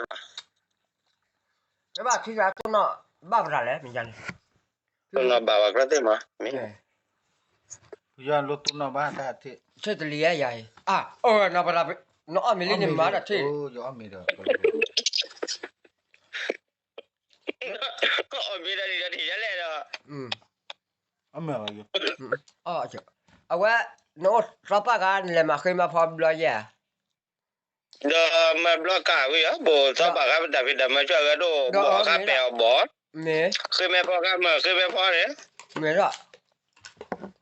မ့ၢ်ဘၣ်ထံဂၤတိၢ်နီၣ်ဘၣ်ပတၢ်လဲၣ် မ့ၢ်ယါန့ၣ်, တိၢ်နီၣ်ဘၣ်ဝဲကျီသ့ၣ်မး, မ့ၢ်, ယတိၢ်နီၣ်ဘၣ်တၢ်ထံၣ်, ဆ့ၣ်တလံၤယါယၤအံၤ, အၢ နပတၢ်, နအီၣ်မ့ၤလံန့ၣ်မၤတၢ်ထံၣ်, အီၣ်မ့ၤဒီး အီၣ်မ့ၤဒီးဒ်ဒီးထံၣ်ယါလဲၣ်ဒီး, အီၣ်မ့ၤ, အဝဲ, နအိၣ်သီပၢ်ဂၤ နလဲၤမၤဃ့မၤဖီဘျီယဲၢ်ဧါ, ဒီးမၤဘျီကၢ်ဝံၤဧါ, ဘိၣ်သီပၢ်ဂၤပတၢ်ဖံးတၢ်မၤဆူၣ်အဂၤဒိၣ်, ဘိၣ်အီၤဃါပဲာ်အီၤဘီၣ်, မ့ၢ်, ဃ့မဲဖီဃါမၤဃ့မဲဖီန့ၣ်, မ့ၢ်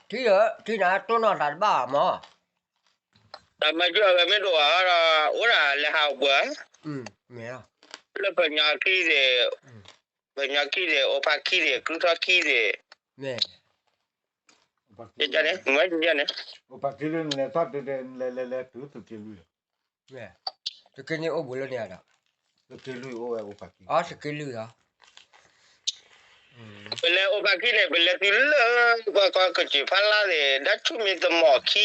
ဒီး, ထံၣ်ဒီး, ထံၣ်နၤတိၢ်နီၣ်တၢ်တဘၣ်မး တၢ်မၤဆူၣ်အဂၤမ့ၢ်ဒိၣ်အါဒီး အိၣ်ဒၣ်လဲၤဟးအိၣ်ပှၤ, လၢပညီခံသ့ၣ်, ပညီခံသ့ၣ် အိၣ်ဖးခံသ့ၣ် ကုထီခံသ့ၣ်, န့ၣ်, မ့ၢ်န့ၣ်, လဲၤလဲၤလဲၤလဲၤလဲၤလဲၤတုၤသုးက့လွံၢ်, သုးက့န့ၣ်အိၣ်ဘူးလၢန့ၣ်ဒီး, သုးက့လွံၢ်အိၣ်ဝဲအိၣ်ဖးခံ, သုးက့လွံၢ်လီၤ ပလဲၤအိၣ်ဖးခံန့ၣ် ပလဲၤတုၤလၢ, ပှၤကီၢ်ကစၢၢ်ဖးလါသ့ၣ် ဒၣ်ဆူမ့ၢ်တမီၢ်ခံ,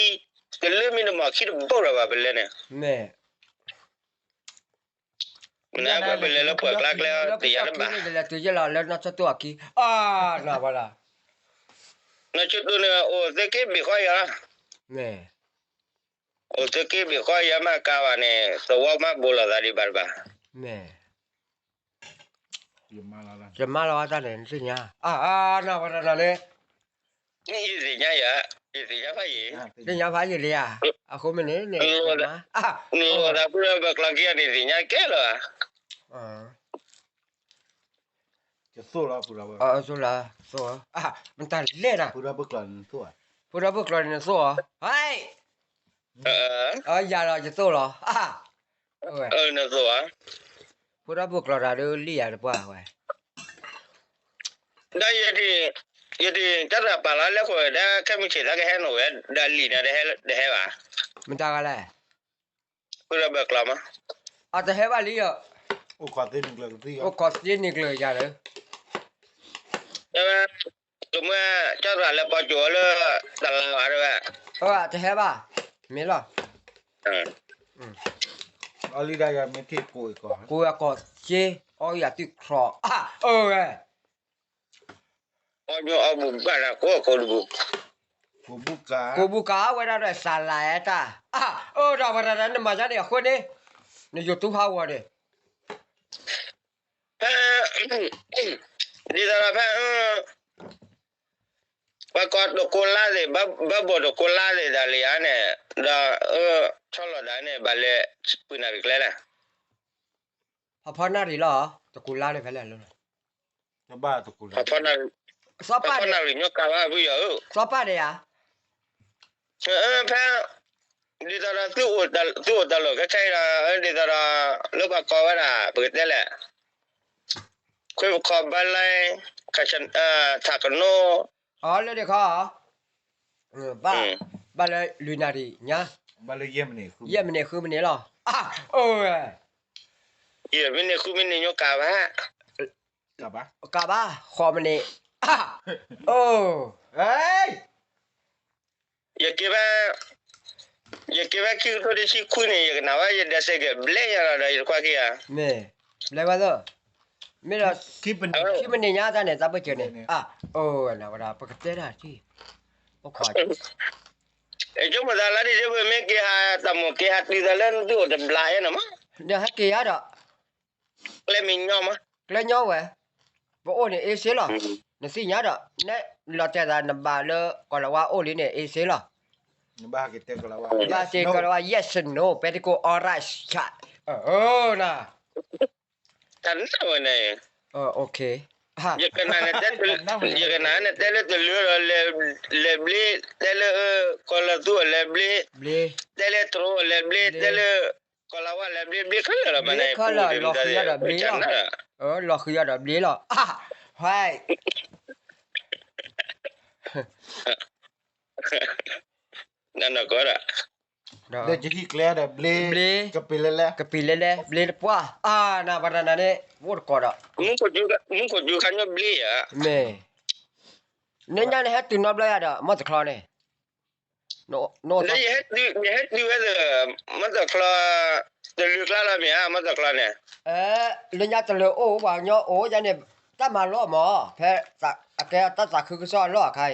ကလၢမ့ၢ်တမီၢ်ခံတဘိလီၤဘၣ် ပလဲၤန့ၣ်, မ့ၢ်, မ့ၢ်ပလဲၤလၢပှၢ်ကျါကျဲ တယၤတဘၣ်, လဲၤတုၤယဲၢ်လီၤလၢနီၢ်ဆိတိၢ်အခံ, အါ, နဝဲဒၣ်, နီၢ်ဆိတိၢ်န့ၣ် အိၣ်သုးက့ဘ့ၣ်ဃီယၤ, မ့ၢ် အိၣ်သုးက့ဘ့ၣ်ဃီယၤမးကါဘၣ်န့ၣ် သဝီမးဘူးလိာ်သးဒံးဘၣ်တဘၣ်, မ့ၢ်, ယမါလီၤတၢ်န့ၣ် နသ့ၣ်ညါ, အါ, နဝဲဒၣ်န့ၣ်, ယသ့ၣ်ညါယၤ, ယသ့ၣ်ညါဖးယံာ်, သ့ၣ်ညါဖးယံာ်လံဧါ, အဃိမ့ၢ်န့ၣ်, နလိာ်သးဖုဒီးဘၢၣ်ကျီၤခံဂၤန့ၣ် သ့ၣ်ညါကဲလီၤ, ယသိၣ်လီၤ, သိၣ်လီၤ, မတၤလဲၣ်နၤ, ဖိဒီဘၢၣ်ကျီၤန့ၣ်နသိၣ်ဧါ, ဖိဒီဘၢၣ်ကျီၤန့ၣ်နသိၣ်ဧါ, ဟဲ, ယၤလီၤယသိၣ်လီၤ, နသိၣ်ဧါ, ဖိဒီဘၢၣ်ကျီၤတၢ်ဒုးလံၣ်ယၤတပှၢ်ဝဲ ဒီးယဒုး, ယဒုး တၢ်တပာ်လီၤလၢဃိာ်ဒီး ခဲမုၢ်ဆ့ၣ်သးကဟဲနုာ်ဝဲ ဒီးလံာ်န့ၣ်တဟဲဘၣ်, မတၤဂၤလဲၣ်, ဃုဒီးဘၢၣ်ကျီၤမး, အတဟဲဘၣ်လံဒီး, အိၣ်ခိးသ့န့ၣ်ကျၢၤယၤလၢ, တမ့ၢ် ကၠီသရၣ်လဲၤပိာ်ကၠိလၢ တလါဘၣ်တဲဝဲ, တဟဲဘၣ်, မ့ၢ်လီၤ, ကိးအကီၢ်စ့ အီယၤသုးခီၣ်, အၢဝဲ အီညိအီဘူးဘၣ်ဒီး ကိးကိးတဘူး, ကိးဘူးကၤဝဲဒၣ်ဒီးစၤလၤအဲတၢ်, အၢ ဒီးပတၢ်နမၤယါန့ၣ်အဃိန့ၣ်, နယိၤတူၢ်ဟးဂီၤန့ၣ်, ဖဲ, ဒ်သိးဒီးဖဲ, ပှၤကိးတကိးလါသ့ၣ်, ဘၣ်ဘိၣ်တကိးလါသ့ၣ်ဒၣ်လံဧါန့ၣ်, ဒီး, ဆီလီၤဒၣ်န့ၣ် ဘၣ်လဲၤ, ပုၢ်နၢ်တကျဲလဲၣ် ဖီဖီနၣ်ရံၣ်လီၤ, တကူၤလါန့ၣ်ဖဲလဲၣ်လၢ, စီၤပၤ, ဖီဖီနၣ်ရံၣ်ညီကၤဘၣ်ဖုယီၤဧၢ, စီၤပၤန့ၣ်ဧါ, ဖဲ, ဒ်သိးဒီး, သုအိၣ်တၢ်လီၢ်ခဲခဲအံၤဒီး, ဒ်သိးဒီး, လၢပှၤကိးဝဲဒၣ် ပကတဲလဲၣ်, ခွ့ပခီၣ်ဘၣ်လဲၣ်, ထးကနိ, အလၢဒ့ခီ ဘၣ်, ဘၣ်လၢလွံၢ်နၣ်ရံၣ်ညါ, ယဲၢ်မံးနံးဃုမံးနံးလီၤ, အဝဲ, ယဲၢ်မံးနံးဃုမံးနံးညိကးဘၣ်, ကးဘၣ်, ဃိးမံးနံး, အိ, ယက့ၤဖဲ, ယက့ၤဖဲခံကထိတဆံခွံန့ၣ် ယကနၣ်ဝဲယဒဲစဲးကဲးဘျဲညါလီၤဒီးယတခွါခံဂၤ, မ့ၢ်, ဘျဲဝဲသၢ, မ့ၢ်ဒီး, ခံမံးနံးညါတၢ်န့ၣ် တၢ်ပၢၢ်စၢၤန့ၣ်, အအိၣ်ဝဲနၤဝဲဒၣ် ပကတဲတၢ်ထံၣ်, အိၣ်ခိး, ဆိကမိၣ်သးလါဒ်ဒ်ပမ့ၢ်က့ၤဟးတၢ်မိၣ်က့ၤဟးတုၤသးလၢနသုအိၣ်တဘျးအံၤန့ၣ်မး, ဒီးဟဲက့ၤယါဒီး ကျဲမ့ၢ်ညီမး, ကျဲညီဝဲ, ပအိၣ်န့ၣ် easy လီၤ, နသ့ၣ်ညါဒီး နဲလီၤတဲာ်သးနဘၣ်လၢကီၢ်လၤဝါအိၣ်လံန့ၣ် easy လီၤ, ဘၣ်က့ၤကီၢ်လၤဝါ yes no ပဲတကိး alright န, တၢ်နၢ်ဝဲန့ၣ်, ယကနၣ်နတဲလၢတလၢဒီး လဲၤဘျ့, တဲလၢကီၢ်လီၤသူအီၤလဲၤဘျ့, တဲလၢတရိအီၤလဲၤဘျ့, တဲလၢ ကီၢ်လၤဝါလဲၤဘျ့ဘျ့ခဲလၢာ်လီၤ, ဘျ့ခဲလၢာ်လီၤဃံၤအီၤဒီးဘျ့လီၤ, လီၤဃံၤအီၤဒီးဘျ့လီၤ, ဟဲ, နကီးဒီး, ဒီးယဟံၣ်ကျဲဒီးဘျ့, ဘျ့, ကပံာ်လဲလဲ, ကပံာ်လဲလဲ, ဘျ့တပှၢ်, အါနၤပတနၤန့ၣ် အိၣ်တကိးဒီး, မူခိၣ်ကၠူခါညိဘျ့ဧါ, မ့ၢ်, နညါန့ၣ်ဟဲတုၤနီတဘျီယၤဒီး မီၢ်တချီန့ၣ် နအိၣ်, ယဟဲတုၤဝဲဒီး မီၢ်တချီ, တလုာ်ကျါလီၤမ့ၢ်ဧါ မီၢ်သးချီန့ၣ်, လၢညါတလုာ်အိၣ် ပှၤကညီအိၣ်ယါန့ၣ်, တၢ်မၤလီၢ်မး, ဖဲအကဲတၢ်သးခုကစီၣ်အလီၢ်အခါ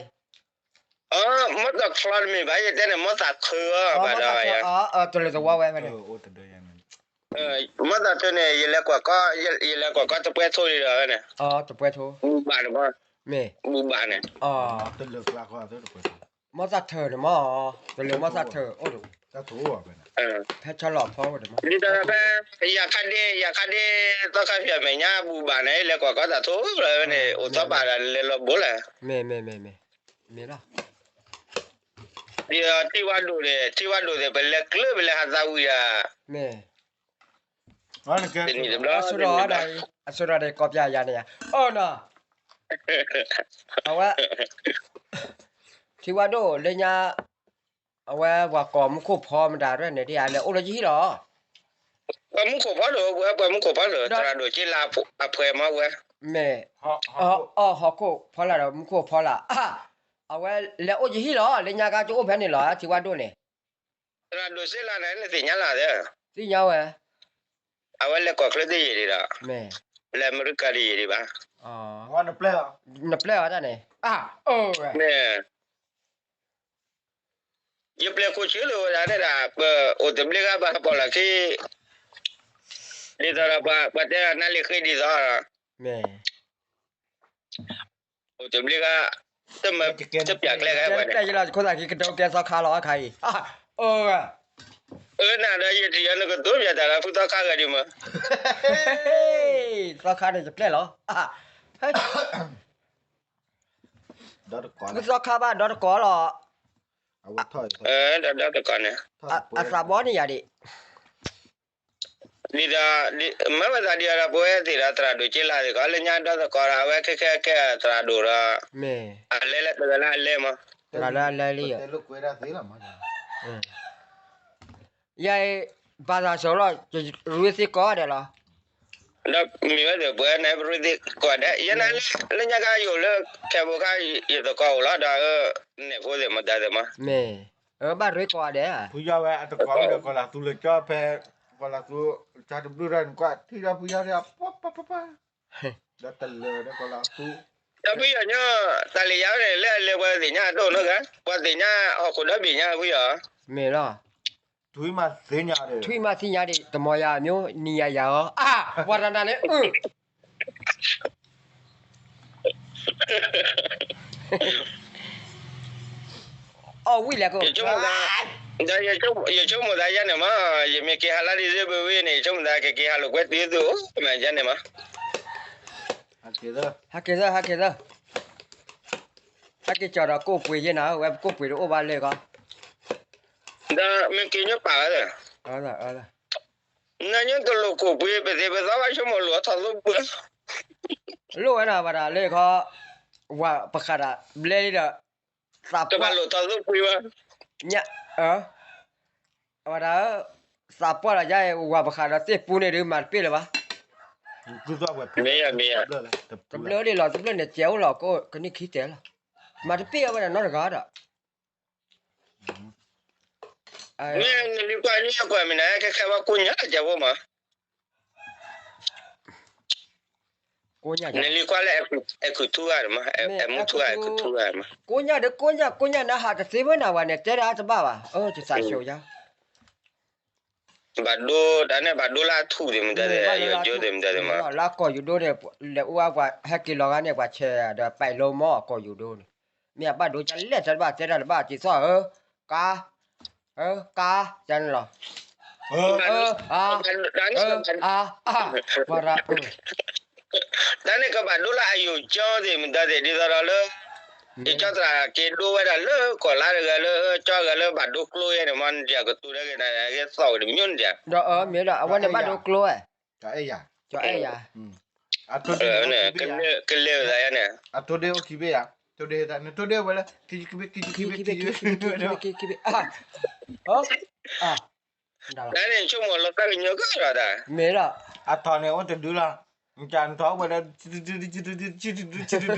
အံၤ, မီၢ်သးချီတမ့ၢ်ဘၣ် ယတဲန့ၣ် မီၢ်သးခုဧါ ဘၣ်ဒီး, တလုာ်သဝီဝဲဖဲန့ၣ် မီၢ်သးခုန့ၣ် ယလဲၤကွၢ်ကီၢ်, ယလဲၤကွၢ်ကီၢ်တပွဲထိလံဒီးန့ၣ်, တပွဲထိ, ဘူၣ်ဘၣ်န့ၣ်မး, မ့ၢ်, ဘူၣ်ဘၣ်န့ၣ်, မီၢ်သးထၢၣ်န့ၣ်မး, တလုာ်မီၢ်သးထၢၣ်အိၣ်, ဖဲဆီလီၤဖီဝဲန့ၣ်မး, ဒ်သိးဖဲ, ယၤခါဒ့, ယၤခါဒ့, သီခါဖၠၣ်မဲာ်ညါဘူၣ်ဘၣ်န့ၣ် လဲၤကွၢ်ကီၢ်သးထိလီၤဝဲန့ၣ် အိၣ်သီဘၣ်ဒီးလဲၤလီၤဘိလဲၣ်, မ့ၢ်, မ့ၢ်, မ့ၢ်, မ့ၢ်လီၤ ဒ်သိးထံၣ်ဝါဒိၣ်န့ၣ်, ထံၣ်ဝါဒိၣ်န့ၣ် ပလဲၤကျၢၢ် ပလဲၤဟးသးဝံၤဧါ, မ့ၢ်, တနံၤတဘျီ, အဆိဒီးကိးပျါယၤန့ၣ်ယါ, အိၣ်နီၤ, အဝဲ, ထံၣ်ဝါဒိၣ်လၢညါ, အဝဲပှၤကိးမူခိၣ်ဖီမတၤရဲၣ်န့ၣ် ဒ်အလဲၤအိၣ်လၢယဟံၣ်လီၤ ပှၤမူခိၣ်ဖီဒိၣ်ဝဲ, ပှၤမူခိၣ်ဖီဒိၣ် သရၣ်ဒိၣ်က့လးအဖှဲးမးဝဲ, မ့ၢ်, အီၣ်ဟီၣ်ခိၣ်ဖီလာ်ဒီးမူခိၣ်ဖီလာ်, အဝဲလဲၤအိၣ်ယဟံၣ်လီၤ လၢညါခါကအိၣ်ဖဲန့ၣ်လီၤ ထံၣ်ဝါဒိၣ်န့ၣ်, သရၣ်ဒိၣ်က့လးန့ၣ် နသ့ၣ်ညါလီၤသ့, သ့ၣ်ညါဝဲ, အဝဲလဲၤကီၢ်ချၢသ့ၣ်ယံာ်ဒံးဒီး, မ့ၢ်, လဲၤအမဲရကၤဒံးယံာ်ဒံးဘၣ်, နပျဲၢ်အီၤတၢ်န့ၣ်, မ့ၢ် ယပျဲၢ်ခိၣ်ဆၢလိာ်ဝဲဒၣ်န့ၣ်ဒၣ် ပအိၣ်တဘျ့ဂၤဘၣ်ဟးပိာ်လီၤခံ, ဒ်သိးဒီးပှၤတဲနၤလံဃ့ဒ်သိး, အိၣ်တဘျ့ဂၤ, တမၢ, တပျၢ်ကျဲဂၤဝဲန့ၣ်, ယလီၤခိၣ်သးက့ၤကဒိကဲသီခါလီၤအခါအံၤ, အၢ, အၢနၤဒီးယတယီနကတိၤပျၢ်တၢ်လၢဖုသီခါဂၤဒံးမး, သီခါန့ၣ်ယပျဲၢ်လီၤ, ဖုသီခါဘၣ်ဒီတကိးလီၤ, ဒီတကိးန့ၣ်, အသးဘီန့ၣ်ယၤဒံး, ဒ်သိး, မ့ၢ်ဝဲသးဒ်အီၤဒီး ပဝဲသ့ၣ်ဒီးသရၣ်ဒိၣ်က့လးသ့ၣ်ကီး လၢညါဒီသကိးဒီး အဝဲခဲခဲကဲသရၣ်ဒိၣ်ဒီး, မ့ၢ်, အလဲၤလၢတဂၤလၢအလဲၤမး, တဂၤလၢအလဲၤလံ, ယၤအံၤ, ဘၣ်သးစိၤလီၤ, ရ့သ့ကိးဂၤဒဲးလီၤ, ဒီးမ့ၢ်ဝဲသ့ၣ်ပှၤန့ၣ် ပရ့သ့ကိးဂၤဒဲး ယဲနၤလၢညါခါယအိၣ်လၢ ခဲဘိခါ ယသကိးအိၣ်လီၤဒီး, နဲၣ်ဖိသ့ၣ်မတၤသ့ၣ်မး, မ့ၢ်, ဘၣ်ရ့ကိးဂၤဒဲး, ဖုယီၤဝဲအတကိးဒီးကီၤလၤသူလၢကၠီဖဲ, ကီၤလၤသူ, ကၠီတဘျုးဒီးနကွၢ်ထံၣ်ဒီးဖုယီၤဒီး ပှၤပှၤပှၤပှၤ, ဒီးတလၢာ်ဒီးကီၤလၤသူ, ဒီးဖုယီၤညီ, တၢ်လၢယၤန့ၣ် လၢအလဲၤပှၤသ့ၣ်ညါအဒိၣ်နီတဂၤ, ပှၤသ့ၣ်ညါဟီၣ်ခိၣ်ဒီဘ့ၣ်ညါဖုယီၤ, မ့ၢ်လီၤ, ထွံၣ်မးသ့ၣ်ညါဒံး, ထွံၣ်မးသ့ၣ်ညါဒံး တမီၤယၤမ့ၢ်နံၤယၤယၤအီၤ, အါ, ပှၤတၢ်နၤလၢ, အီၣ်ဝံၣ်လဲၣ်ကိး, ဒီးယဆိကမိၣ်သးယါန့ၣ်မး, ယမ့ၢ်က့ၤဟးလၢဒံးသ့ဘၣ်ဝံၤန့ၣ် ယဆိကမိၣ်သးကက့ၤဟးလိာ်ကွဲတုၤသုအိၣ်မးယါန့ၣ်မး, ဟဲက့ၤသၢ, ဟဲက့ၤသၢ, ဟဲက့ၤကၠီၤဒီးကိၣ်ပှ့ၤယဲနၤ, ဝဲကိၣ်ပှ့ၤတအိၣ်ဘၣ်လၢကီး, ဒီးမ့ၢ်က့ၤညိပာ်ဝဲ, နညိတလိၣ်ကိၣ်ပှ့ၤ ပသ့ၣ်ပသီဘၣ်ဆိကမိၣ်လိၣ်အထီၣ်သိပှ့ၤ လိၣ်ဝဲနၤဝဲဒၣ်လၢခီ, ဝၤပဃာ်ဒၣ်ဘျဲလံဒီး, သးပှၢ်, တဘၣ်လိၣ်ထီၣ်သိပှ့ၤဘၣ်, ညါ, ဝဲဒၣ်, သးပှၢ်လီၤယါအံၤ ဝၤပဃာ်ဒီးသ့ၣ်ပူန့ၣ်ဒုး မၤတပ့ၢ်လၢၤဘၣ်, မ့ၢ်မ့ၢ်, တဘျၢလံလီၤ တဘျၢန့ၣ် ကဲအိၣ်လီၤ ကနံၣ်ခံတဲလီၤ, မၤတပ့ၢ်အဝဲဒၣ်နီတဂၤဒီး မ့ၢ်နလံၤကွၢ်နံၣ်ကွၢ်မ့ၢ်နၤ ခဲခဲဘၣ်ကိးညါတၢ်ကဲဖိမး, နလံၤကွၢ်လၢအဲၣ်ခုၣ်ထူဂၤမး, အဲၣ်မူထူဂၤ အဲၣ်ခုၣ်ထူဂၤမး, ကိးညါဒီးကိးညါ ကိးညါနဟးတသ့ဝဲနၤဝဲန့ၣ် တဲဒၣ်တဘၣ်ဘၣ်, ယသးဆၢယါ ဘၣ်ဒိ တၢ်န့ၣ်ဘၣ်ဒိလၢအထူၣ်သ့ၣ်မတၤသ့ၣ် ယိယိသ့ၣ်မတၤသ့ၣ်မး, လၢအကီၢ်ယူၤဒိန့ၣ် လဲၤအိၣ်ဝဲပှၤဟဲက့ၤလီၤဂၤန့ၣ် ပှၤဆဲးဒီးပာ်လီၤမီၢ်အကီၢ်ယူၤဒိန့ၣ်, မ့ၢ်အဘၣ်ဒိကလဲၣ်တၢ်တဘၣ် တဲတၢ်တဘၣ်တံၤသီၣ်ဧၢ, ကါ, ဧၢ, ကါ, တၢ်န့ၣ်လီၤ, ဧၢ, အါ, ဧၢ, အါ, အါ, ပှၤရၤ, တၢ်န့ၣ်ကဘၣ်ဒိလၢအယိာ်ကၠီသ့ၣ်မတၤသ့ၣ် ဒ်သိးဒီးလၢ ယကၠီသရၣ်က့ၤဒိဝဲဒၣ်လၢကီၢ်လါတဂၤလၢကၠီတဂၤလၢဘၣ်ဒိကျိယဲန့ၣ် မ့ၢ်နတၢ်ကတိၤဒၣ်က့ၤနၤ ကသီၣ်ဝဲတမံၤန့ၣ်တၢ်, ဒီးအၢမ့ၢ်ဒီး အဝဲန့ၣ်ဘၣ်ဒိကျိဝဲ, ကၠီအဲၣ်ယၤ, ကလဲၤဝဲဒၣ်ယါန့ၣ်, အထိဒ့အိၣ်ခံဘ့ၣ်ယါ, ထိဒ့, နထိဒ့ဝဲလၢ ခံဘ့ၣ်, ခံဘ့ၣ်, ခံဘ့ၣ်, တၢ်န့ၣ်ဆိကမိၣ်လီၤတၢ်ကညီကဒီးတၢ်, မ့ၢ်ဒီး, အထီၣ်န့ၣ်အိၣ်တဒုလီၤ, နကနထီၣ်ဝဲလၢ ဆံတဒု ဆံတဒု ဆံတဒု သီလၢဆံတဒု ဆံတဒ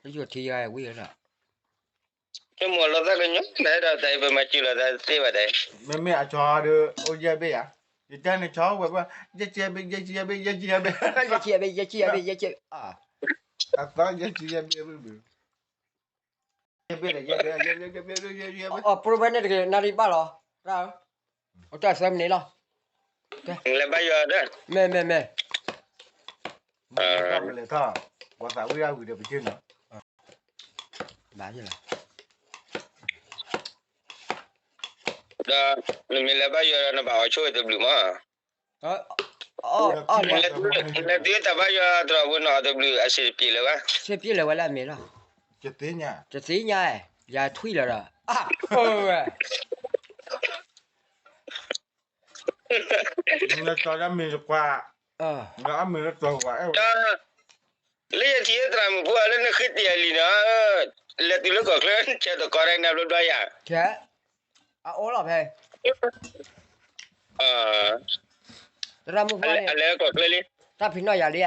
ု, ယိာ်ထံယါဝံၤလီၤ, ယမိၢ်လီၤသးကညီၤ နအဲၣ်ဒိးတၢ်အံၤ ပမၤစၢၤလိာ်သးသ့ဘၣ်တၢ်အံၤ, မ့မ့ၢ်အဆီဒီး အိၣ်ယဲၢ်ဘ့ၣ်ယၤ, ယတဲန့ၣ်ဆီဝဲပှၤ ယဲၢ်ဆံယဲၢ်ဘ့ၣ် ယဲၢ်ဆံယဲၢ်ဘ့ၣ် ယဲၢ်ဆံယဲၢ်ဘ့ၣ် ယဲၢ်ဆံယဲၢ်ဘ့ၣ် ယဲၢ်ဆံ, အသီယဲၢ်ဆံယဲၢ်ဘ့ၣ် ယဲၢ်ဘ့ၣ် ယဲၢ်ဘ့ၣ် အပရူဝဲန့ၣ်တက့ၢ် နၣ်ရံၣ်ဘၣ်လီၤ, အိၣ်တၢ်သၢမံးနံးလီၤ, လဲၤဘါယွၤဒီး, မ့ၢ်မ့ၢ်မ့ၢ်, ပလဲၤထီၣ် ပလဲၤထီၣ်, ပှၤသးဝံၣ်ဒၣ်ဝံၤဒီးပက့ၤနီၤ, ဘၣ်ယလီၤ, ဒီးနမ့ၢ်လဲၤဘါယွၤဒီး နဘၣ်အီၣ်ဆိဝဲတဘျုးမး, လဲၤတုၤတၢ်ဘါယွၤတြီၤပူၤနီၤတဘျုး အဆံးတပျဲလၢၤဘၣ်, ဆံးတပျဲလၢၤဝဲလၢအမ့ၢ်လီၤ, တသ့ၣ်ညါ, တသ့ၣ်ညါ, ယထွံၣ်လၢၤဒီး, နကီၢ်လၢမ့ၢ်တကွၢ်, လၢယထံၣ်သရၣ်မုၣ်ဖိလၢနဃ့တ့ၢ်အလံာ်နီၤ, လဲၤတုၤလၢကီၢ်ချၢ ဆဲးတကီၢ်ဒၣ်နဘျီဘျီယၤ, အအိၣ်လီၤဖဲ, သရၣ်မုၣ်ဖိန့ၣ်, အလဲၤကီၢ်ချၢလံ, တၢ်ဖံးနီၣ်ယၤလံ,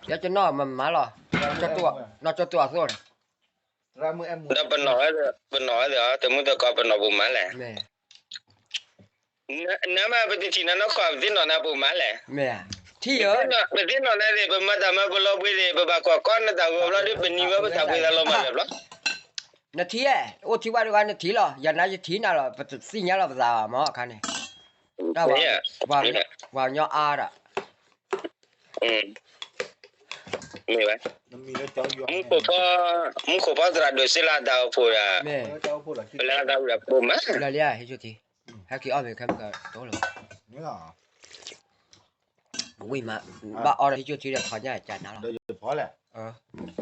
ယကနီၣ်မမၤလီၤ, နီၢ်ကၠိတူၢ်အသိးန့ၣ် ဒီးပနီၣ်ဝဲ, ပနီၣ်ဝဲဒီး တမုၢ်တကိးပနီၣ်ပူၤမးလဲၣ်, နမ့ၢ်ပတထံၣ်နၤနီၢ်ကီၢ် ပသ့ၣ်နီၣ်နၤပူၤမးလဲၣ်, ထံၣ်ဧၢ, ပသ့ၣ်နီၣ်နၤသ့ၣ် ပမၤတၢ်မၤပလီၤပှ့ၤသ့ၣ် ပဘၣ်ကွၢ်ကီနတၢ်ဂီၤဘျီဒီး ပနံၤဝဲပတၢ်ပှ့ၤသးလီၤမးလဲၣ်ဘျီ, နထံၣ်, အိၣ်ထံၣ်ဘၣ်ဒံးဘၣ်နထံၣ်လီၤ, ယၤနၤယထံၣ်နၤလီၤ, ပတသ့ၣ်ညါလီၤပသးဘၣ်မးအခါန့ၣ်, တၢ်, ပှၤကညီအါဒီး မ့ၢ်ဝဲ, မူခိၣ်ဖီသရၣ်ဒိၣ်စ့လၢအတၢ်အိၣ်ဖှိၣ်ဒီး, ပလဲၤအသးဝံၣ်ဒီးပိာ်မး, လၢလံဧါ ဟ့ၣ်ဆိထံ, ဟဲက့ၤအီၣ်မ့ၤခဲမုၢ်ကတိၤလီၤ, ဝံၣ်မး, ဘၣ်အီဒီးဟ့ၣ်ဆိထံဒီးထီၣ်ညၣ်ကနၤလီၤ, က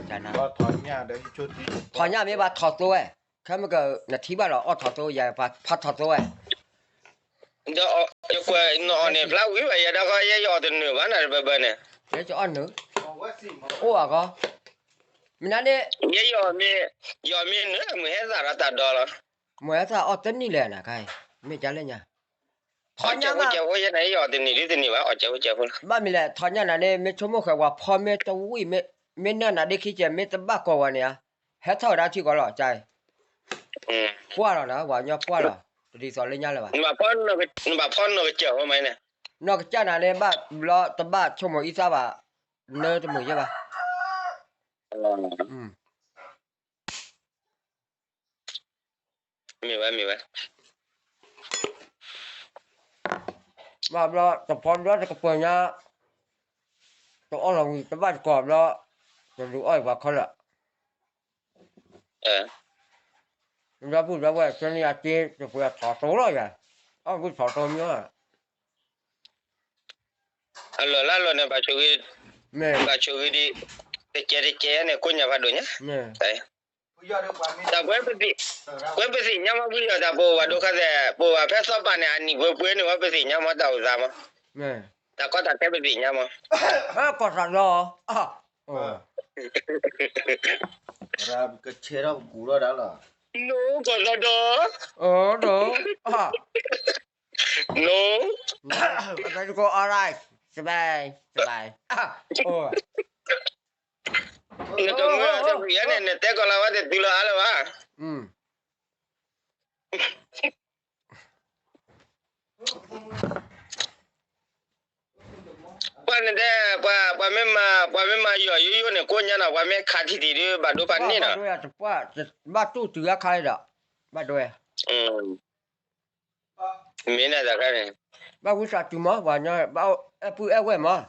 နၤ, ထီၣ်ညၣ်မ့ၢ်ဘၣ်ထီၣ်သိဝဲ, ခဲမုၢ်ကနထံၣ်ဘၣ်လီၤ အီၣ်ထီၣ်သိဝဲ ယၤဖးထီၣ်သိဝဲ ဒီးယကွၢ်နအီၣ်န့ၣ် ဖျါဝံၤဘၣ်ယဲ ဒီးခီယဲယအီၣ်တနုာ်ဘၣ်နၤ တဘၣ်ဘၣ်န့ၣ်, ယအီၣ်နုာ်, အိၣ်အဂီၢ်, မနုၤန့ၣ်, ယဲယအီၣ်မ့ၢ်, ယအီၣ်မ့ၢ်နုာ် မုၢ်ဟဲသၣ်ဒီးတၢ်ဒီလီၤ, မုၢ်ဟဲသၣ်အီၣ်တနံၣ်လဲၣ်နၤခါအံၤ, မ့ၢ်ကလဲၣ်ညါ, ထီၣ်ညၣ်မး, ယဲနၤယအီၣ်တနံၣ်ဒ်တနံၣ်ဘၣ် အီၣ်ကဲဖိကဲဖိလီၤ, ဘၣ်မနုၤလဲၣ် ထီၣ်ညၣ်နၤန့ၣ် မ့ၢ်ဆိကမိၣ်ဃဲၤဝဲဖီမ့ၢ်တဝံၣ်, မ့ၢ်နၢ်နၤဒ်ခံကဲ မ့ၢ်တဘၣ်ကီၢ်ဝဲန့ၣ်ဧါ, ဟဲထီၣ်ဝဲဒၣ်ထံကီၢ်လီၤ, ကါအံၤ, ပှၢ်လီၤနၤ ပှၤကညီပှၢ်လီၤ, တဒ်သိးလၢညါလၢၤဘၣ်, နဘၣ်ဖီနီၢ်ကစၢၢ်မးန့ၣ်, နီၢ်ကစၢၢ်နၤန့ၣ် ဘၣ်ဘျီတဘၣ်ဆိကမိၣ်အံသၣ်ဘၣ်, နၢတမုာ်ယဲဘၣ်, မ့ၢ်ဝဲမ့ၢ်ဝဲ, ဘၣ်ဘျီတဖီဘျီတကပၢၤညါ, တအီၣ်လီၤဝံၤတဘၣ်တကီၢ်ဘျီ, တဒုးအီၣ်အံၤပှၤခီလၢာ်, ဒီပုၢ်ဒီဝဲၢ် ကန့ၢ်အစ့တပှဲၤထီၣ်တိလီၤယၤ, အီၣ်ဝံၤထီၣ်တိမ့ၢ်, အလီၢ်လၢအလီၢ်န့ၣ် ဘၣ်ဆိၣ်ဂ့ၤ, ဘၣ်ဆိၣ်ဂ့ၤဒ်, တကဲတကဲန့ၣ် ကိးညါဖးဒိၣ်ညါ, တၢ်, ပှဲၤပသ့ၣ်ညါမ့ၢ်ဝံၤဒီးတၢ်ပအိၣ်ဘၣ်ဒိခါသဲး ပအိၣ်ဘၣ်ဖဲသီပာ်န့ၣ် အနံၣ်ပှဲၤပှဲၤန့ၣ်ဝဲပသ့ၣ်ညါမ့ၢ်တၢ်အိၣ်သးမ့ၢ်, တၢ်ကီတၢ်ခဲပသ့ၣ်ညါမ့ၢ်, ကီၢ်သးလီၤ, ကဆဲးထီၣ်ပကူၣ်ထီၣ်ဒၣ်လီၤ, နီၢ်ကီၢ်သးဒီး, ဒီး, နီၢ်, ကီၢ်သးဒီး all right, စဘဲ, စဘဲ, နတမုာ်တပျံၤန့ၣ် နတဲကီးလၢဝဲတတုၤလီၤအါလၢၤဘၣ်, ပှၤန့ၣ်တဲ, ပှၤမ့ၢ်မၤ, ပှၤမ့ၢ်မၤယီၤယိယိန့ၣ် ကိးညါနီၤ, ပှၤမ့ၢ်ခးထံထံဒီး ဘၣ်ဒိဘၣ်န့ၢ်နီၤ, ဘၣ်တူၢ်တုၤအခါဒီး, ဘၣ်ဒိဝဲ, မ့ၢ်န့ၣ်တခါန့ၣ်, ဘၣ်ဝံသးစူၤမး, ပှၤညီ, ဘၣ်အဲၣ်ပုၢ်အဲၣ်ဝဲၢ်မး,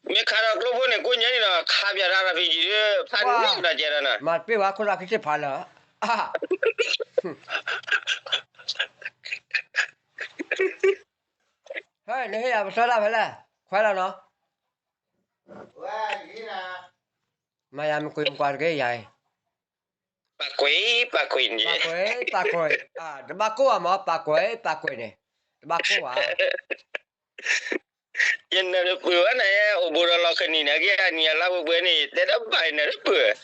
မ့ၢ်ခးဒီးကျိဖိန့ၣ် ကိးညါန့ၣ်ဒီး ခးပၠးတၢ်ရၤဖံးယံၤဒီး ဖးန့ၢ်ဒီးကဲဒီးနီၤ, မၤတပ့ၢ်ဘၣ်ခိၣ်သးခံသ့ၣ်ဖးလၢာ် ဟဲ နဟ့ၣ်ယၤပသၢဒၣ်ဖဲလဲၣ်, ခွဲးလီၤနီၤ, မၤယၤမ့ၢ်ကွံာ်မကွၢ်တက့ၢ်ယၤအံၤ, ပာ်ကွံာ်, ပာ်ကွံာ်န့ၣ်, ပာ်ကွံာ်, ပာ်ကွံာ်, တဘၣ်ကိၢ်ဘၣ်မး, ပာ်ကွံာ်, ပာ်ကွံာ်န့ၣ်, တဘၣ်ကိၢ်ဘၣ်, ယနၢ်တပၢၢ်ဝဲန့ၣ်, အိၣ်ဘူးဒီးလီၤကနံၣ်န့ၣ် ကဲအနံၣ်အလါပှဲၤပှဲၤန့ၣ် တဲတဘၣ်နၢ်တပၢၢ်,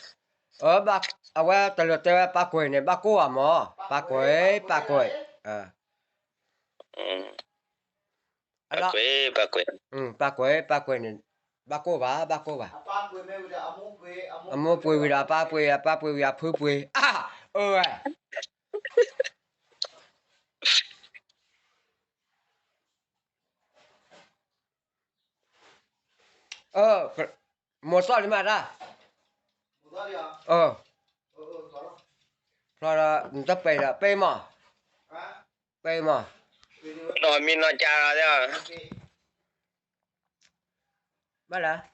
အဝဲတလၢၤတဲဝဲပာ်ကွံာ်န့ၣ် ဘၣ်ကိၢ်ဘၣ်မး, ပာ်ကွံာ်, ပာ်ကွံာ်, ပာ်ကွံာ်, ပာ်ကွံာ်န့ၣ်, ဘၣ်ကိၢ်ဘၣ်, ဘၣ်ကိၢ်ဘၣ်. အမိၢ်ပှ့ၤဝံၤဒီးအပၢ်ပှ့ၤ, အပၢ်ပှ့ၤဝံၤဒီးအဖုပှ့ၤ, အၢဝဲ. မိၢ်သီၣ်လံမးတၢ်, ဖျီဒီးနတပှဲၤဒီး ပှဲၤမး, ပှဲၤမး, နီၢ်မံနီၢ်ကၢလီၤ, ဘၣ်လၢ